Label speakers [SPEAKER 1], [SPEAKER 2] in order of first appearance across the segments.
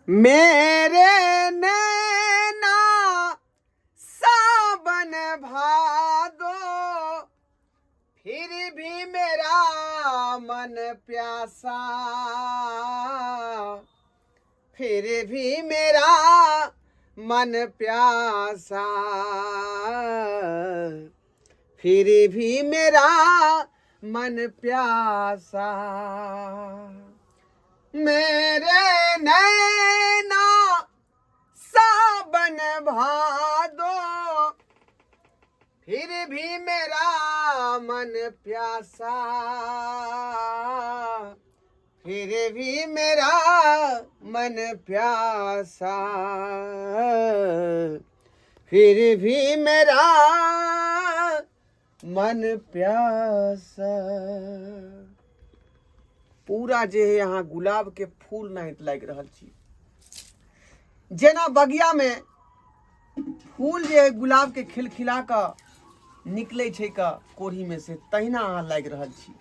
[SPEAKER 1] मेरे नैना सावन भादो, फिर भी मेरा मन प्यासा, फिर भी मेरा मन प्यासा, फिर भी मेरा मन प्यासा। मेरे नैना सावन भादो, फिर भी मेरा मन प्यासा, फिर भी मेरा मन प्यासा, फिर भी मेरा मन प्यासा। पूरा जे है अहाँ गुलाब के फूल नाहित लागि रहल छी, जेना बगिया में फूल जे है गुलाब के खिलखिला कऽ निकलै छै कऽ कोढ़ी में से, तहिना अहाँ लागि रहल छी।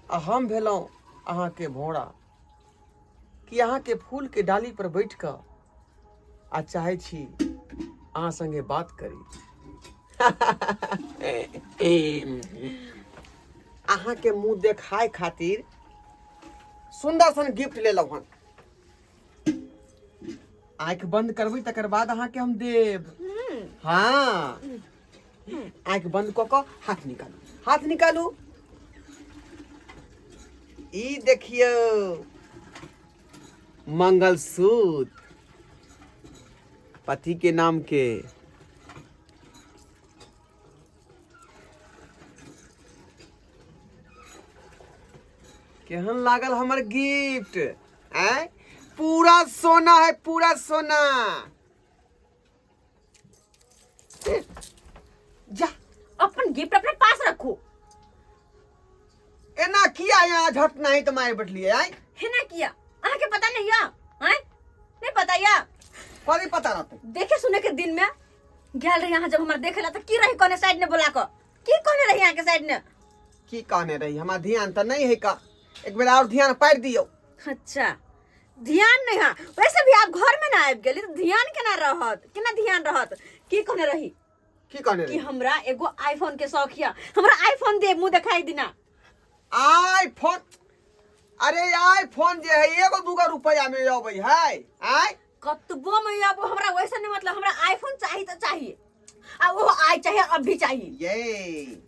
[SPEAKER 1] आ हम भेलहुँ अहाँके भौंरा कि अहाँके फूल के डाली पर बैठ कऽ आ चाहै छी अहाँ संगे बात करी। अहाँके मुँह देखाय खातिर सुन्दर सन गिफ्ट लेलहुँ हन। आँखि बंद करबै तकर बाद अहाँके हम देब। हाँ, आँखि बंद कऽ कऽ हाथ निकालू, हाथ निकालू। ई देखियौ मंगलसूत्र, पति के नाम के। केहन लागल हमर गिफ्ट? आय पूरा सोना है, पूरा सोना। जा
[SPEAKER 2] अपन गिफ्ट अपने पास रखो।
[SPEAKER 1] एना किया यहाँ झट नहीं तो मारे बैठलिए आय?
[SPEAKER 2] है ना किया अहाँ के पता नहीं या? आय नहीं पता या?
[SPEAKER 1] कथी पता रहते?
[SPEAKER 2] देखे सुने के दिन में गेल रही यहाँ, जब हमरा देखे ला तो की रही कोने साइड ने बोला को की कहने रही यहाँ के साइड ने?
[SPEAKER 1] की कहने रही? हमारा ध्यान तो नहीं है का, एक बेर और ध्यान पार दियो।
[SPEAKER 2] अच्छा ध्यान नहीं है, वैसे भी आप घर में ना आबि गेली तो ध्यान केना रहत, केना ध्यान रहत? की कहने रही?
[SPEAKER 1] की कहने
[SPEAKER 2] कि
[SPEAKER 1] रही?
[SPEAKER 2] हमरा एगो आईफोन के शौक या, हमरा आईफोन दे मुंह देखाई दिना।
[SPEAKER 1] आईफोन? अरे आईफोन जे है एगो दूगो रुपया में अबै है। आय
[SPEAKER 2] कतबो में आबो हमरा वैसे नहीं मतलब, हमरा आईफोन चाहिए तो चाहिए, आ वो आइ चाहिए अभी चाहिए।
[SPEAKER 1] ये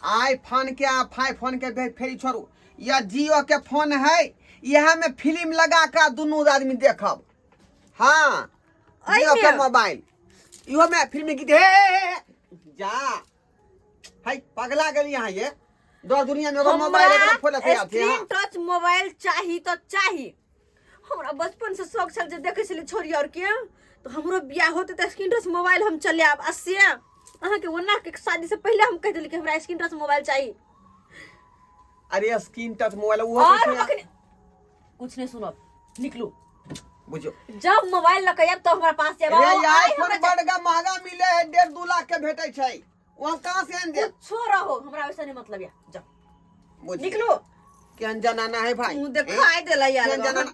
[SPEAKER 1] आईफोन के आ फाईफोन के फेरी छोड़ू, या जियो के फोन है इएह में फिल्म लगा के दुनू आदमी देखब। हाँ जियो के मोबाइल इहो में फिल्म गीत हे, हे, हे, जा है पगला गेली यहाँ ये दो दुनिया में एगो मोबाइल एगो फोन लगे आते
[SPEAKER 2] स्क्रीन
[SPEAKER 1] हैं।
[SPEAKER 2] टच मोबाइल चाही तो चाही। हमरा बचपन से शौक छल जे देखै छली छोरी और के, तो हमरो बियाह होते तऽ स्क्रीन टच मोबाइल हम चले आब। आ से अहाँके ओना के शादी से पहले हम कहि देली कि हमरा स्क्रीन टच मोबाइल चाही।
[SPEAKER 1] अरे स्क्रीन टच मोबाइल वो
[SPEAKER 2] और हम अखनी कुछ नहीं सुनब, निकलू।
[SPEAKER 1] बुझो
[SPEAKER 2] जब मोबाइल लऽ के आयब तो हमरा पास जायब।
[SPEAKER 1] रे
[SPEAKER 2] आइ
[SPEAKER 1] आईफोन
[SPEAKER 2] हमरा
[SPEAKER 1] बड़का महंगा मिले है, 1.5-2 लाख के भेटै छै, वहाँ कहाँ से आनि देब?
[SPEAKER 2] कुछो रहो हमरा वैसा नहीं मतलब या, जाओ
[SPEAKER 1] बुझियौ।
[SPEAKER 2] निकलो।
[SPEAKER 1] केहन जनाना है भाई,
[SPEAKER 2] मुंह देखाई देला यार।
[SPEAKER 1] केहन जनाना।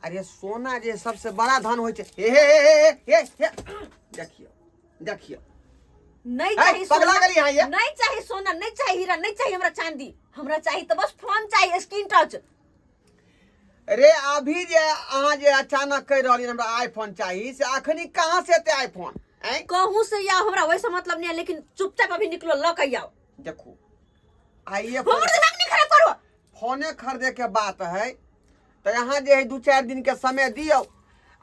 [SPEAKER 1] अरे सोना जे सबसे बड़ा धन होइ छै। हे हे हे हे हे हे देखियौ देखियौ।
[SPEAKER 2] नहीं
[SPEAKER 1] है,
[SPEAKER 2] चाहिए
[SPEAKER 1] पगला
[SPEAKER 2] सोना,
[SPEAKER 1] गेली यहाँ ये।
[SPEAKER 2] नहीं चाहिए सोना, नहीं चाहिए हीरा, नहीं चाहिए हमरा चांदी, हमरा चाहिए तो बस फोन चाहिए स्क्रीन टच।
[SPEAKER 1] रे अभी जे अहाँ जे अचानक कहि रहलियै हमरा आईफोन चाही, से अखनी कहाँ से एते आईफोन? आँय?
[SPEAKER 2] कहूँ से या हमरा वैसा मतलब नहीं है, लेकिन चुपचाप अभी निकलो ल के आओ।
[SPEAKER 1] देखू आइए
[SPEAKER 2] हमर दिमाग नहीं खराब करो।
[SPEAKER 1] फोने खरीदे के बात है तो यहाँ जे है 2-4 दिन के समय दियौ,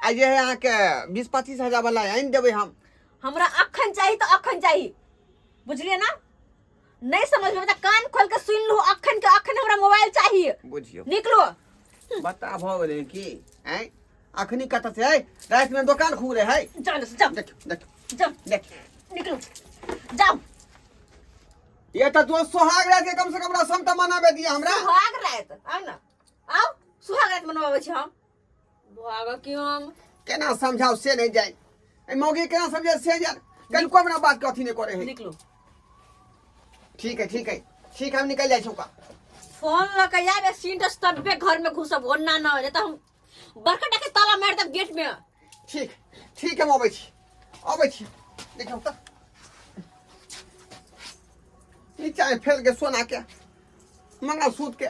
[SPEAKER 1] आ जे है अहाँके 20-25 हजार वाला आनि देबै हम।
[SPEAKER 2] हमरा अखन चाही तो अखन चाही, बुझलिए ना? नहीं समझ में तो कान खोल के सुन लू, अखन के अखन हमरा मोबाइल चाहिए।
[SPEAKER 1] बुझियौ।
[SPEAKER 2] निकलो।
[SPEAKER 1] बता भऽ गेलै की? आँय अखनी कतऽ से है? राति में दुकान खुले है।
[SPEAKER 2] जाओ जाओ।
[SPEAKER 1] देखियौ देखियौ।
[SPEAKER 2] जाओ।
[SPEAKER 1] देखियौ।
[SPEAKER 2] निकलो जाओ।
[SPEAKER 1] ये तो दोस्त सोहाग रात के कम से कम रसम तो मनाबे दिया हमरा।
[SPEAKER 2] सुहाग रात आओ ना, आओ सुहाग रात मनवाबै छी हम। भाग क्यों हम?
[SPEAKER 1] केना समझाओ से नहीं जाए, ए मौगी केना समझाओ से जाए, कनको हमरा बात के अथी नहीं करे है।
[SPEAKER 2] निकलो।
[SPEAKER 1] ठीक है ठीक है ठीक है, हम निकल जाए छौका।
[SPEAKER 2] फोन लऽ के आयब स्क्रीन टच तबे घर में घुसब, ओना न हो तो हम बड़का टाके ताला मारि देब गेट में।
[SPEAKER 1] ठीक ठीक, हम अबै छी, अबै छी। देखियौ तऽ नीचा में फैल के सोना के मंगलसूत्र के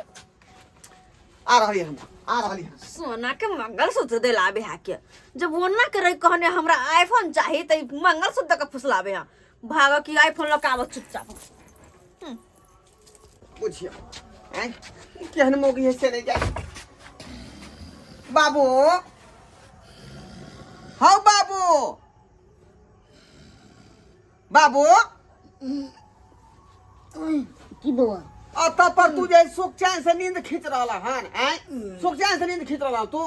[SPEAKER 1] आ रहली, हम आ रहली हम।
[SPEAKER 2] सोना के मंगलसूत्र दिलाबे है के, जब ओना करे कहने हमरा आईफोन चाही त ई मंगलसूत्र के फुसलाबे है। भाग की आईफोन लऽ के आबऽ चुपचाप।
[SPEAKER 1] बुझियौ आँय, केहन मौगी है से नहि जाय। बाबू हौ, बाबू, बाबू।
[SPEAKER 3] की बौआ?
[SPEAKER 1] अतऽ पर तू जे सुख चैन से नींद खींच रहल हन, आँय, सुख चैन से नींद खींच रहल तू।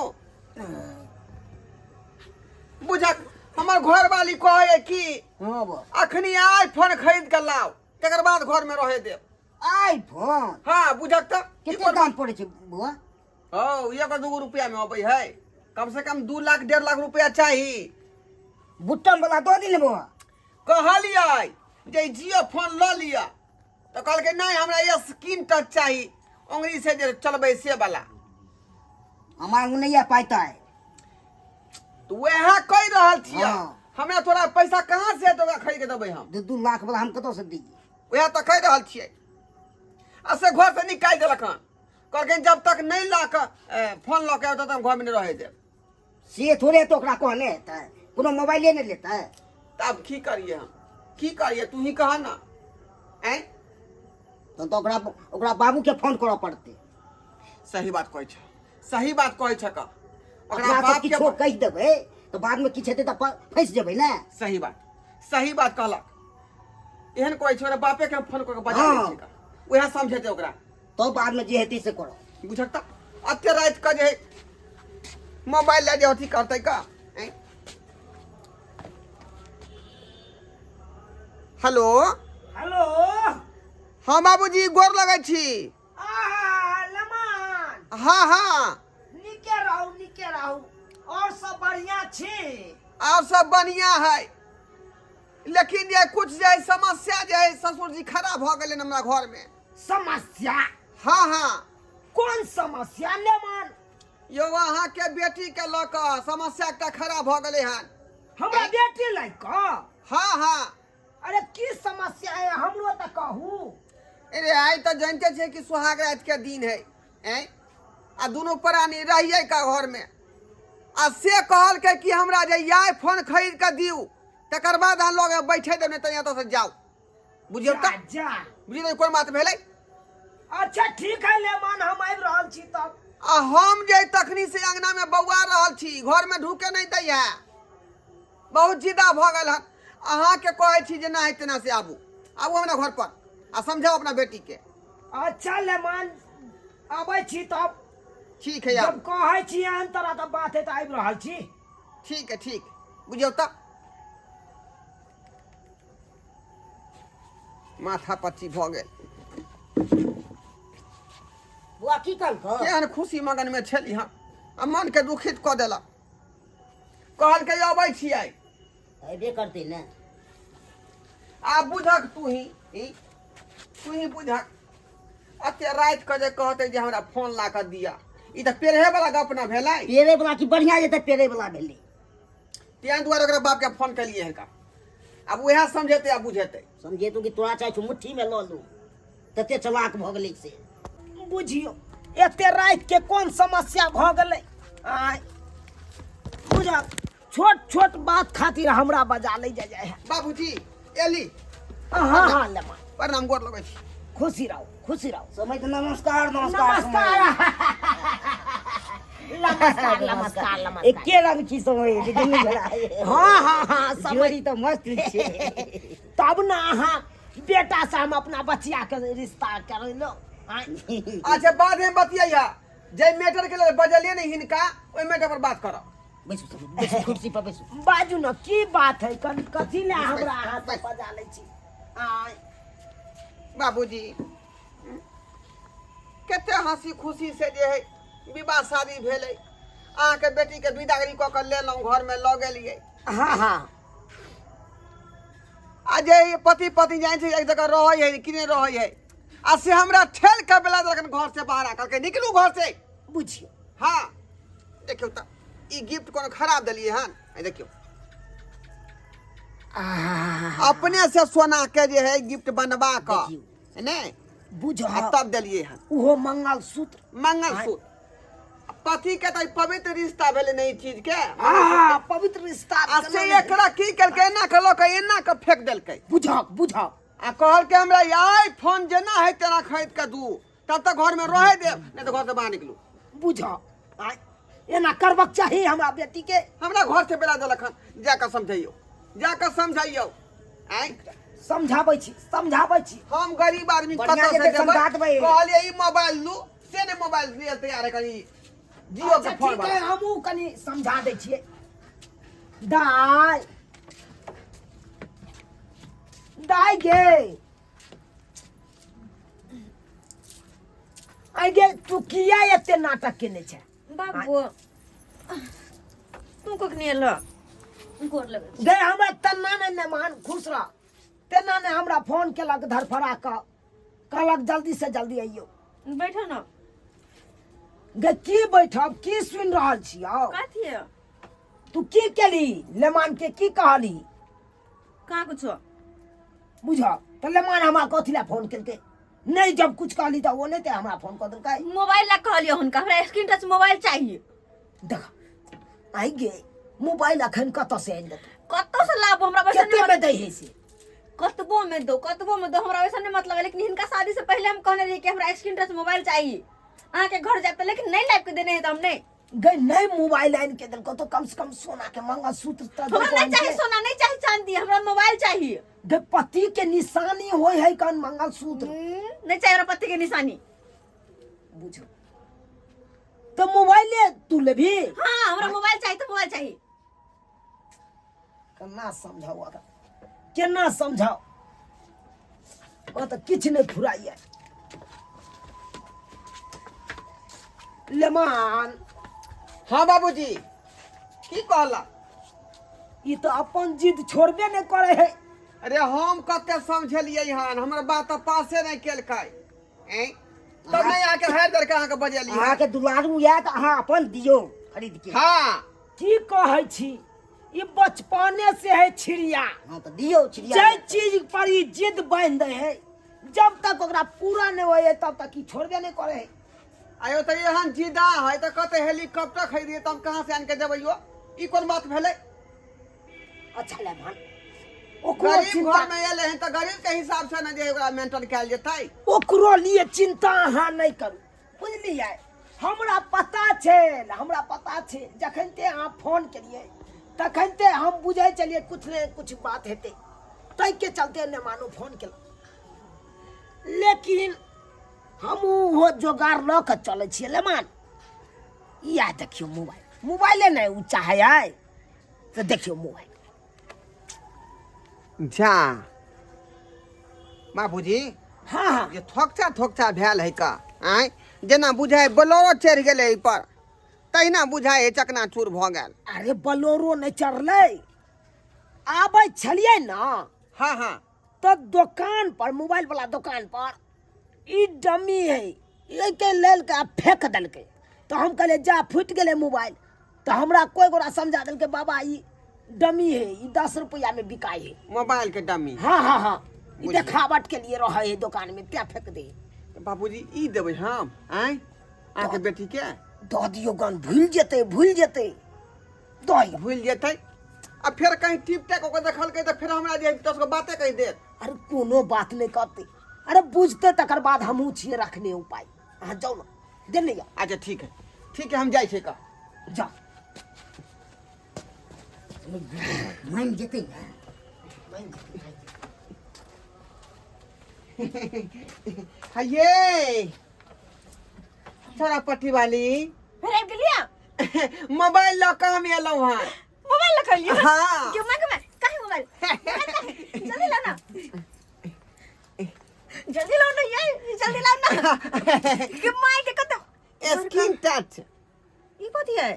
[SPEAKER 1] बुझक हमर घर वाली कहे कि
[SPEAKER 3] हाँ बौआ,
[SPEAKER 1] अखनी आईफोन खरीद के लाओ, तकर बाद घर में रहे देब।
[SPEAKER 3] आईफोन?
[SPEAKER 1] हाँ, बुझक तऽ की।
[SPEAKER 3] कते दाम पड़ै छै बौआ?
[SPEAKER 1] हौ, एगो दूगो रुपया में अबै है? कम से कम 2 लाख 1.5 लाख रुपया चाही।
[SPEAKER 3] बुट्टम वाला दऽ दी ने बौआ।
[SPEAKER 1] कहलियै जे जियो फोन लऽ लिअ तऽ कहलकै नहि, हमरा स्क्रीन टच चाही, उंगली से जे चलबै से वाला।
[SPEAKER 3] हमरा लग नहि यऽ पाइ ताइ।
[SPEAKER 1] तऽ वएह कहि रहल छियै।
[SPEAKER 3] हाँ।
[SPEAKER 1] हमरा तोरा पैसा कहाँ से हेतै, ओकरा खरीद के देबै हम?
[SPEAKER 3] 2-2 लाख वाला हम कतऽसँ दियै?
[SPEAKER 1] वएह तऽ कहि रहल छियै। आ से घर से निकालि देलक हन, कहलखिन जब तक नहि लऽ कऽ फोन लऽ के आउ तब तक हम घरमे नहि रहै देब।
[SPEAKER 3] से थोड़े तऽ ओकरा कहने हेतै, कोनो मोबाइले नहि लेतै।
[SPEAKER 1] तऽ आब की करियै हम, की करियै, तू ही कह ना, आँय?
[SPEAKER 3] तहन तऽ ओकरा ओकरा बाबूके फोन करऽ पड़तै।
[SPEAKER 1] सही बात कहै छ, सही बात कहै छ का ओकरा
[SPEAKER 3] अपना सब
[SPEAKER 1] बाप के
[SPEAKER 3] किछो कहि देबै तऽ बादमे किछु हेतै तऽ फँसि जेबै ने।
[SPEAKER 1] सही बात, सही बात कहलक। एहन कहै छै, ओकरा बापे के हम फोन कऽ के बजा लै
[SPEAKER 3] हाँ।
[SPEAKER 1] छियै का, उएह समझेतै ओकरा।
[SPEAKER 3] तब बादमे जे हेतै से करब।
[SPEAKER 1] बुझक तऽ अते राति कऽ जे मोबाइल लए जे अथी करतै का, ऐं? हेलो।
[SPEAKER 4] हेलो।
[SPEAKER 1] हाँ बाबूजी, गोर लगै छी।
[SPEAKER 4] आहा लमान।
[SPEAKER 1] हाँ हाँ।
[SPEAKER 4] नीके रहू, नीके रहू। और सब बढ़िया छी?
[SPEAKER 1] और सब बढ़िया है, लेकिन जे कुछ जे समस्या जे है, ससुर जी खड़ा भऽ गेलै हमरा घर में।
[SPEAKER 4] समस्या?
[SPEAKER 1] हाँ हाँ।
[SPEAKER 4] कोन समस्या लेमान?
[SPEAKER 1] यौ, अहाँके बेटी के लऽ कऽ समस्या एकटा खड़ा भऽ गेलै हन।
[SPEAKER 4] हमरा बेटी लय कऽ?
[SPEAKER 1] हाँ हाँ।
[SPEAKER 4] अरे की समस्या है, हमरो तऽ कहू।
[SPEAKER 1] अरे आइ तऽ जानिते छियै कि सुहाग राति के दिन है, ऐं, आ दुनू प्राणी रहियै का घर में, आ से कहलकै कि हमरा जे आइ फोन खरीद कऽ दियौ, तकर बाद अहाँ लग बैठे देब, नहि तऽ एतऽ से जाउ। बुझियौ
[SPEAKER 4] जा
[SPEAKER 1] तऽ
[SPEAKER 4] जा।
[SPEAKER 1] बुझियौ कोन बात भेलै।
[SPEAKER 4] अच्छा ठीक है लेमान, हम आबि रहल छी तब।
[SPEAKER 1] आ हम जे तखनी से अंगना में बौआ रहल छी, घर में ढुके नहीं दै है, बहुत जिदा भऽ गेल हन। अहाँके कहै छी जे नहि तेना से आबू, आबू हमरा घर पर आ समझाउ अपना बेटी के।
[SPEAKER 4] अच्छा लेमान, आबै छी तब।
[SPEAKER 1] ठीक है।
[SPEAKER 4] जब
[SPEAKER 1] आबू।
[SPEAKER 4] कहै छी एहन तरह के बात है तऽ आबि रहल छी।
[SPEAKER 1] ठीक है, ठीक। बुझियौ तऽ माथा पच्ची भऽ गेल।
[SPEAKER 3] बौआ, की कहलकौ?
[SPEAKER 1] केहन खुशी मगन में छली हम आ मन के दुखित कऽ देलक। कहलकै अबै छियै।
[SPEAKER 3] अयबे करतै ने।
[SPEAKER 1] आब बुझक तू ही, ई तू ही बुझक, एते राति के जे कहतै जे हमरा फोन ला कऽ दिअ, ई तऽ पेरहे वाला गप ना भेलै।
[SPEAKER 3] पेरे वाला की बढ़िया जेतै, पेरे वाला भेलै।
[SPEAKER 1] तें दुआरे ओकरा बाप के फोन केलियै हन का, आब उएह समझेतै आ बुझेतै।
[SPEAKER 3] समझेतौ कि तोरा चाहै छौ मुट्ठी में लऽ लू, तते चलाक भऽ गेलै से।
[SPEAKER 4] बुझियौ एते राति के कोन समस्या भऽ गेलै। आँय बुझल, छोट छोट बात खातिर हमरा बजा लै जाय जाय है।
[SPEAKER 1] बाबूजी एली?
[SPEAKER 4] हाँ हाँ लेमा।
[SPEAKER 1] प्रणाम, गोर लगै छी।
[SPEAKER 4] खुशी रहू, खुशी रहू।
[SPEAKER 3] समय तऽ नमस्कार, नमस्कार।
[SPEAKER 4] नमस्कार, नमस्कार, नमस्कार, नमस्कार।
[SPEAKER 3] एके रंग छी समय जे दुनू गोरा।
[SPEAKER 4] हाँ हाँ हाँ, समय
[SPEAKER 3] जोड़ी तऽ मस्त छै।
[SPEAKER 4] तब ने अहाँ बेटा से हम अपना बचिया के रिश्ता करेलो।
[SPEAKER 1] अच्छा, बाद में बतिया, जे मैटर के लेल बजलियै ने हिनका, ओहि मैटर पर बात करब।
[SPEAKER 3] बैसू सब, बैसू, कुर्सी पर बैसू।
[SPEAKER 4] बाजू ने, की बात है, कन कथी ले हमरा अहाँ से बजा लै छी? आय
[SPEAKER 1] बाबूजी, कते हंसी खुशी से जे है विवाह शादी भेलै, अहाँके बेटीके विदागरी कऽ कऽ लेलहुँ, घरमे लऽ गेलियै।
[SPEAKER 4] हाँ हाँ।
[SPEAKER 1] आ जे ई पति पत्नी जाइ छै एक जगह रहै है कि नहि रहै है, आ से हमरा ठेल के बेला देलखन घर से बाहर, आ कहलकै निकलू घर से।
[SPEAKER 4] बुझियौ।
[SPEAKER 1] हाँ। देखियौ तऽ ई गिफ्ट कोनो खराब देलियै हन? ई देखियौ, अपने से सोना के जे है गिफ्ट बनवा कऽ
[SPEAKER 4] देखियौ।
[SPEAKER 1] नहि
[SPEAKER 4] बुझ
[SPEAKER 1] आ तब देलियै हन।
[SPEAKER 4] ओहो मंगलसूत्र।
[SPEAKER 1] मंगलसूत्र पति के तऽ ई पवित्र रिश्ता भेलै ने ई चीज के।
[SPEAKER 4] आ पवित्र रिश्ता।
[SPEAKER 1] आ से एकरा की केलकै? एना के लऽ कऽ एना के फेंक देलकै।
[SPEAKER 4] बुझक बुझक।
[SPEAKER 1] आ कहलकै हमरा आई फोन जेना है तेना खरीद के दू, तब तक घर में रहे देब, नहीं तो घर से बाहर निकलू।
[SPEAKER 4] बुझ, एना करबक चाही हमरा बेटी के।
[SPEAKER 1] हमरा घर से बेरा देलक हन। जाकऽ समझैयौ, जाकऽ समझैयौ। आँय,
[SPEAKER 4] समझाबै छी, समझाबै छी।
[SPEAKER 1] हम गरीब आदमी
[SPEAKER 3] बढ़िआँ
[SPEAKER 1] कतऽ से
[SPEAKER 3] जेतै,
[SPEAKER 1] देबै?
[SPEAKER 3] समझा देबै।
[SPEAKER 1] कहलियै ई मोबाइल लू, से नहि मोबाइल लिए तैयार है। कनी जियो के
[SPEAKER 4] अच्छा,
[SPEAKER 1] फोन
[SPEAKER 4] ठीक है,
[SPEAKER 1] वाला।
[SPEAKER 4] हमहूँ कनी समझा दै छियै। दाय दाय गे, आइ गे, तू किया एते नाटक केने छै?
[SPEAKER 2] बाबू, तू कखनी एलह? गोर लगै।
[SPEAKER 4] गे, हमरा तेना नहि मेहमान, खुश रह, तेना नहि हमरा फोन केलक धरफड़ा कऽ, कहलक जल्दी से जल्दी अइयौ।
[SPEAKER 2] बैठो न।
[SPEAKER 4] गे, की बैठब? की सुनि रहल छी? आउ।
[SPEAKER 2] कथी है?
[SPEAKER 4] तू की केली? लेमान के की कहली?
[SPEAKER 2] कहाँ कुछो।
[SPEAKER 4] बुझ तऽ लेमान हमरा कथी लए फोन केलकै? नहि, जब कुछ कहली तऽ ओ नहि तऽ हमरा फोन कऽ देलकै।
[SPEAKER 2] मोबाइल ला कहलियै हुनका, हमरा स्क्रीन टच मोबाइल चाहिए।
[SPEAKER 4] देख आइ गे, मोबाइल अखन कतऽ से आनि देतौ?
[SPEAKER 2] कतौ से लाबू, हमरा वैसे
[SPEAKER 4] कते
[SPEAKER 2] नहीं।
[SPEAKER 4] मे दै है से?
[SPEAKER 2] कतबो में दो, कतबो में दो, हमरा वैसा नहीं मतलब है। लेकिन हिनका शादी से पहले हम कहने रहिए कि हमरा स्क्रीन टच मोबाइल चाहिए, अहाँ के घर जाए, लेकिन नहीं लाइब के देने है तो हम नहीं।
[SPEAKER 4] गई, नहीं मोबाइल आनि के देलको तो कम से कम सोना के मंगलसूत्र तऽ
[SPEAKER 2] हमरा
[SPEAKER 4] देलको
[SPEAKER 2] नहीं
[SPEAKER 4] आनि
[SPEAKER 2] चाहिए
[SPEAKER 4] के।
[SPEAKER 2] सोना नहीं चाहिए, चांदी, हमरा मोबाइल चाहिए।
[SPEAKER 4] गे, पति के निशानी होय है कौन मंगलसूत्र?
[SPEAKER 2] नहीं चाहिए हमरा पति के निशानी।
[SPEAKER 4] बुझो तो मोबाइले तू लेबी?
[SPEAKER 2] हाँ, हमरा मोबाइल चाहिए तो मोबाइल चाहिए।
[SPEAKER 4] केना समझाउ अगर, केना समझाउ? ओ तऽ किछु नहि फुराइए। लेमान।
[SPEAKER 1] हाँ बाबूजी, की कहला?
[SPEAKER 4] ई तऽ अपन जिद छोड़बे नहि करे है।
[SPEAKER 1] अरे, हम कते समझेलियै हन, हमर बात तऽ पासे नहि केलकै। ऐं, तब नहि अहाँके हारि दर के अहाँके बजेलियै।
[SPEAKER 3] अहाँके दुलारू यऽ तऽ अहाँ अपन दियौ खरीद के।
[SPEAKER 1] हाँ।
[SPEAKER 4] की कहै छी, ई बचपने से है छिड़िया।
[SPEAKER 3] हाँ, तऽ दियौ चिड़िया।
[SPEAKER 4] जाहि चीज पर ई जिद बांधि दै है, जब तक ओकरा पूरा नहि होइ है तब तक ई छोड़बे नहि करे है।
[SPEAKER 1] आयो, तऽ एहन जिदा है तऽ कते हेलीकॉप्टर खरीदिए तऽ हम कहाँ से आनि के देबै यो? ई कोन बात भेलै?
[SPEAKER 4] अच्छा लेमान, ओकरो
[SPEAKER 1] गरीब
[SPEAKER 4] चिंता
[SPEAKER 1] घर में एलै हन तऽ गरीब के हिसाब से ने जे ओकरा मेंटेन कयल जेतै।
[SPEAKER 4] ओकरो लिए चिंता अहाँ नहि करू, बुझलियै? हमरा पता छै, हमरा पता छै। जखन ते अहाँ फोन केलियै तखन ते हम बुझै छलियै कुछ ने कुछ बात हेतै, ताहिके चलते नहि मानू फोन केलहुँ। लेकिन हम ओहो जोगाड़ लऽ कऽ चलै छियै। लेमान, इएह देखियौ मोबाइल। मोबाइले नहि ओ चाहै है तऽ देखियौ मोबाइल।
[SPEAKER 1] जा बाबूजी।
[SPEAKER 4] हाँ हाँ।
[SPEAKER 1] जे थोकचा थोकचा भेल है का? आँय, जेना बुझाइ बोलेरो चढ़ि गेलै एहि पर तहिना बुझाइ है चकनाचूर भऽ गेल।
[SPEAKER 4] अरे, बलोरो नहि चढ़लै। आबै छलियै ने
[SPEAKER 1] हाँ हाँ।
[SPEAKER 4] तऽ दोकान पर, मोबाइल वाला दोकान पर ई डमी है, एके लेलकै आ फेंक देलकै। तऽ हम कहलियै जा, फुटि गेलै मोबाइल। तऽ हमरा कोइ गोरा समझा देलकै, बाबा ई डमी है, ई 10 रुपैआ में बिकाइ है।
[SPEAKER 1] मोबाइल के डमी?
[SPEAKER 4] हाँ हाँ हाँ, ई
[SPEAKER 1] बुझलियै।
[SPEAKER 4] देखावट के लिए रहै है दोकान में, तें फेंक दे।
[SPEAKER 1] तऽ बाबूजी, ई देबै हम आँय अहाँके बेटी के?
[SPEAKER 4] दऽ दियौ गन, भूलि जेतै, भूलि जेतै, दऽ दियौ।
[SPEAKER 1] भूलि जेतै आ फेर कहीं टिप टाक ओकर देखलकै तऽ फेर हमरा जे 10 गो बाते कहि देत।
[SPEAKER 4] अरे, कोनो बात नहि कहतै। अरे, बुझतै तकर बाद हमहूँ छियै रखने उपाय। अहाँ जाउ ने, देने जाउ।
[SPEAKER 1] अच्छा, ठीक है, ठीक है, हम जाइ छियै का।
[SPEAKER 4] जाउ।
[SPEAKER 3] मानि जेतै ने, मानि जेतै।
[SPEAKER 1] ये छोरा पट्टी वाली।
[SPEAKER 2] फिर आबि गेलियै?
[SPEAKER 1] मोबाइल लऽ कऽ हम एलहुँ हँ।
[SPEAKER 2] मोबाइल लऽ लियौ?
[SPEAKER 1] हाँ।
[SPEAKER 2] क्यों मांग में काहे मोबाइल? मोबाइल काहे? जल्दी लाओ ना, जल्दी लाओ ना, ये जल्दी लाओ ना के माय के कत।
[SPEAKER 1] Screen touch.
[SPEAKER 2] ई कथी है?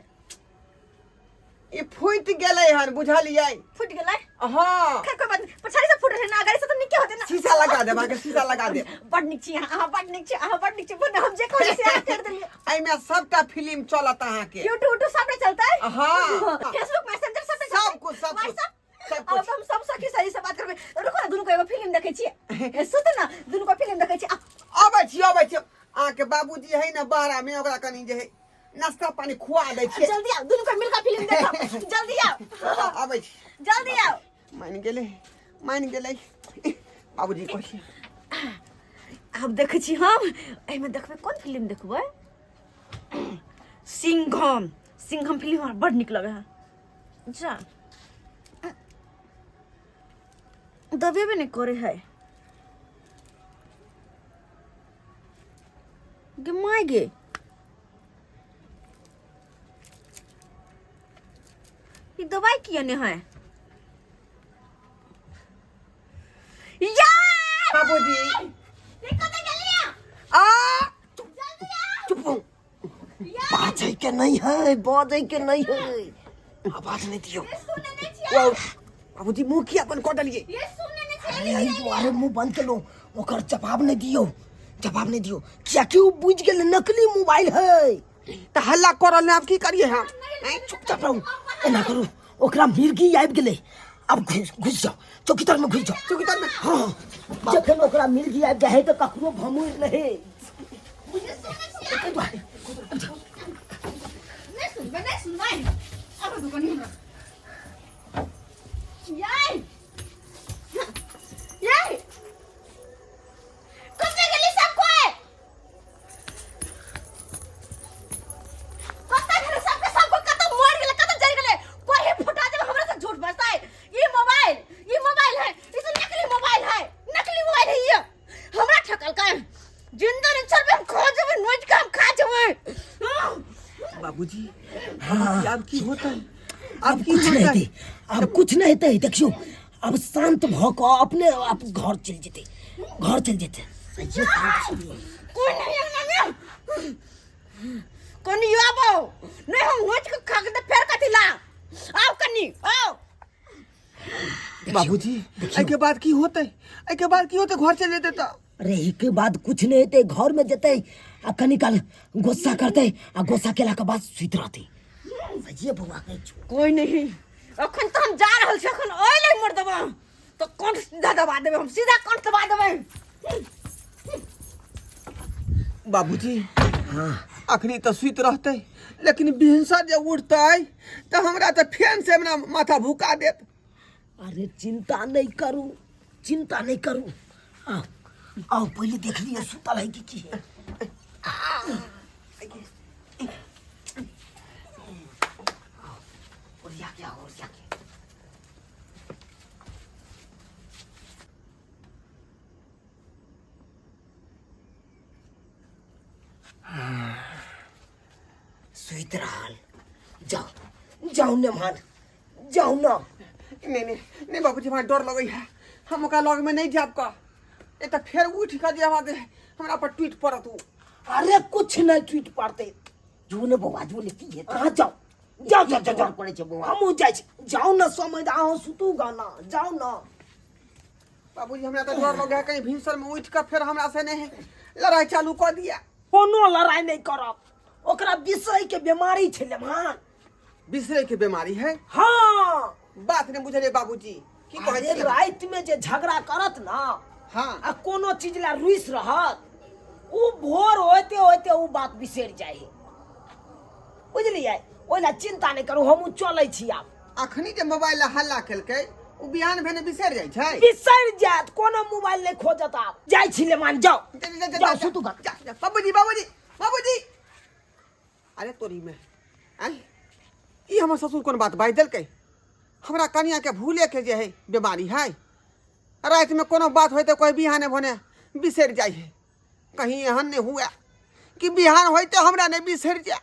[SPEAKER 1] ई फूटि गेलै हन बुझलियै।
[SPEAKER 2] फूटि गेलै?
[SPEAKER 1] हाँ।
[SPEAKER 2] खैर कोई बात नहीं, पछाड़ी से फूट रहे ना, अगाड़ी से तो नीके होते ना।
[SPEAKER 1] शीशा लगा देब अहाँके, शीशा लगा देब।
[SPEAKER 2] बड नीक छी अहाँ, अहाँ बड नीक छी, अहाँ बड नीक छी। बड हम जे कहै से अहाँ कर देलियै।
[SPEAKER 1] एहिमे सबटा फिल्म चलत अहाँके।
[SPEAKER 2] यूट्यूब उट्यूब सब ने चलतै?
[SPEAKER 1] हाँ।
[SPEAKER 2] फेसबुक मैसेंजर सब ने चलतै?
[SPEAKER 1] सब कुछ, सब कुछ,
[SPEAKER 2] व्हाट्सएप?
[SPEAKER 1] सब
[SPEAKER 2] अब
[SPEAKER 1] कुछ।
[SPEAKER 2] हम सब सखी सहेली से बात करबै। रुको ना, दुनू को एगो फिल्म देखै छियै। सुत ना, दुनू को फिल्म देखै छियै। आ,
[SPEAKER 1] अबै छी, अबै छी। अहाँके बाबूजी है ने बाहरा में, ओकरा कनि जे है नाश्ता पानी खुआ दै छियै।
[SPEAKER 2] जल्दी आओ, दुनू को मिलकर फिल्म देखब। जल्दी आओ।
[SPEAKER 1] अबै छी।
[SPEAKER 2] जल्दी आओ।
[SPEAKER 1] मानि गेलै, मानि गेलै बाबूजी कहै छी।
[SPEAKER 2] आब देखै छी हम एहिमे देखबै कोन फिल्म देखबै? सिंघम, सिंघम फिल्म हमरा बड नीक लगै है। जा दबेबे नहि करे है गे my गे। ई दवाई किया नहीं है या?
[SPEAKER 1] बाबूजी
[SPEAKER 2] ये कतऽ गेलियै?
[SPEAKER 1] आ
[SPEAKER 2] जल्दी आ।
[SPEAKER 4] चुप हो, बाजै के नहीं है, बाजै के नहीं है, आवाज नहीं दियो।
[SPEAKER 2] ये सुनने नहीं छियै।
[SPEAKER 1] बाबूजी मुँह किया बंद कऽ देलियै?
[SPEAKER 2] ये सुनने नहीं छियै।
[SPEAKER 4] अरे एहि दुआरे मुँह बंद केलहुँ, ओकर जवाब नहि दियौ, जवाब नहि दियौ, कियाकि ओ बुझि गेल नकली मोबाइल है।
[SPEAKER 1] तऽ हल्ला कऽ रहल, आब की करियै हम?
[SPEAKER 4] चुपचाप रहू। एना करू, ओकरा मिर्गी आबि गेलै, आब घुस घुसि जाउ चौकीदार में, घुसि जाउ
[SPEAKER 1] चौकीदार में।
[SPEAKER 4] हाँ, जखन ओकरा मिर्गी आबि जाइ है तऽ ककरो भमोरि नहि। एहि दुआरे
[SPEAKER 2] नहीं सुनबै, नहीं सुनबै। आब दुकान हमरा याय याय कतऽ गेली सब कोई? कतऽ गेलै सबके सब कोई? कतऽ मर गेलै, कतऽ जरि गेलै? कोई फुटा देबै हमरा से झूठ बजतै। ई मोबाइल, ई मोबाइल है, ई तो नकली मोबाइल है, नकली मोबाइल है। ये हमरा ठकलकै। जिंदा नहीं छोड़बै हम, खा जेबै नोच के, हम खा जेबै।
[SPEAKER 1] बाबूजी। हाँ, आब की होतै?
[SPEAKER 4] आब
[SPEAKER 1] आब की
[SPEAKER 4] कुछ नहि
[SPEAKER 1] होतै?
[SPEAKER 4] हेतै, आब कुछ नहि हेतै। देखियौ, आब शान्त भऽ कऽ अपने आप घर चलि जेतै, घर चलि जेतै। सहिए शान्त छियै।
[SPEAKER 2] कोई नहीं अंगना में, कनी आबो नहीं, हम नोच के खा के फेर कथी ला। आओ कनी आओ।
[SPEAKER 1] बाबूजी, एहिके बाद की होतै? एहिके बाद की होतै? घर चलि जेतै तऽ?
[SPEAKER 4] अरे एहिके बाद कुछ नहि हेतै। घरमे जेतै आ कनी काल गुस्सा करतै आ गुस्सा केलाके बाद सुति रहतै। सहिए बौआ कहै छौ।
[SPEAKER 2] कोई नहीं, अखन तऽ हम जा रहल छी। अखन ओइ ले मर देबो तऽ कंठ सीधा दबा देबै हम, सीधा कंठ दबा देबै।
[SPEAKER 1] बाबूजी। हाँ, अखनी तऽ सुति रहतै, लेकिन भिनसर जे उठतै तऽ हमरा तऽ फेन से हमरा माथा भुका देत।
[SPEAKER 4] अरे चिंता नहीं करू, चिंता नहीं करू। आओ आओ, पहले देख लियो सुतल है कि की है। ओरिया के आओ, ओरिया के। सुति रहल। जाओ जाओ नेमान, जाओ ना।
[SPEAKER 1] नहीं नहीं नहीं बाबूजी, हमरा डर लगै है, हम ओकरा लगमे नहीं जायब कऽ, नहीं तऽ फेर उठि कऽ जे हमरा हमरा पर टूटि पड़त ओ।
[SPEAKER 4] अरे कुछ नहीं टूट पड़ते। जो ने बौआ, जो ने की है, कहाँ? जाओ जाओ जाओ जाओ, जाओ
[SPEAKER 3] पड़ै छै बौआ।
[SPEAKER 4] हमहूँ जाइ छी। जाउ ने समय, अहाँ सुतू गाना, जाउ ने।
[SPEAKER 1] बाबूजी, हमरा तऽ डर लगै है, कहीं भिनसरमे उठि कऽ फेर हमरा से नहीं लड़ाइ चालू कऽ दिया।
[SPEAKER 4] कोनो लड़ाइ नहि करब। ओकरा बिसरै के बीमारी छै लेमान।
[SPEAKER 1] बिसरै के बीमारी है?
[SPEAKER 4] हाँ।
[SPEAKER 1] बात नहीं बुझलियै बाबूजी, की कहै
[SPEAKER 4] अरे
[SPEAKER 1] छी?
[SPEAKER 4] राति में जे झगड़ा करत ना,
[SPEAKER 1] हाँ,
[SPEAKER 4] आ कोनो चीज ला रुइस रहत, उ भोर होते होते उ बात बिसरि जाइ है, बुझलियै? ओहि ला चिंता नहि करू, हमहूँ चलै छी आब।
[SPEAKER 1] अखनी जे मोबाइल ला हल्ला केलकै, ओ बिहान भेने बिसरि जाइ छै।
[SPEAKER 4] बिसरि जायत, कोनो मोबाइल नहि खोजत। आब जाइ छी लेमान, जाउ।
[SPEAKER 1] जा, जा, जा,
[SPEAKER 4] जाउ
[SPEAKER 1] जा,
[SPEAKER 4] सुतू घर।
[SPEAKER 1] जा, जा, बाबूजी, बाबूजी, बाबूजी। अरे तोरी में आँय, ई हमर ससुर कोन बात बाजि देलकै? हमरा कनिया के भूले के जे है बीमारी है, रातिमे कोनो बात होय तऽ कोइ बिहाने भने बिसरि जाइ है। कहीं एहन नहि हुए कि बिहान होइते हमरा नहि बिसरि जाय।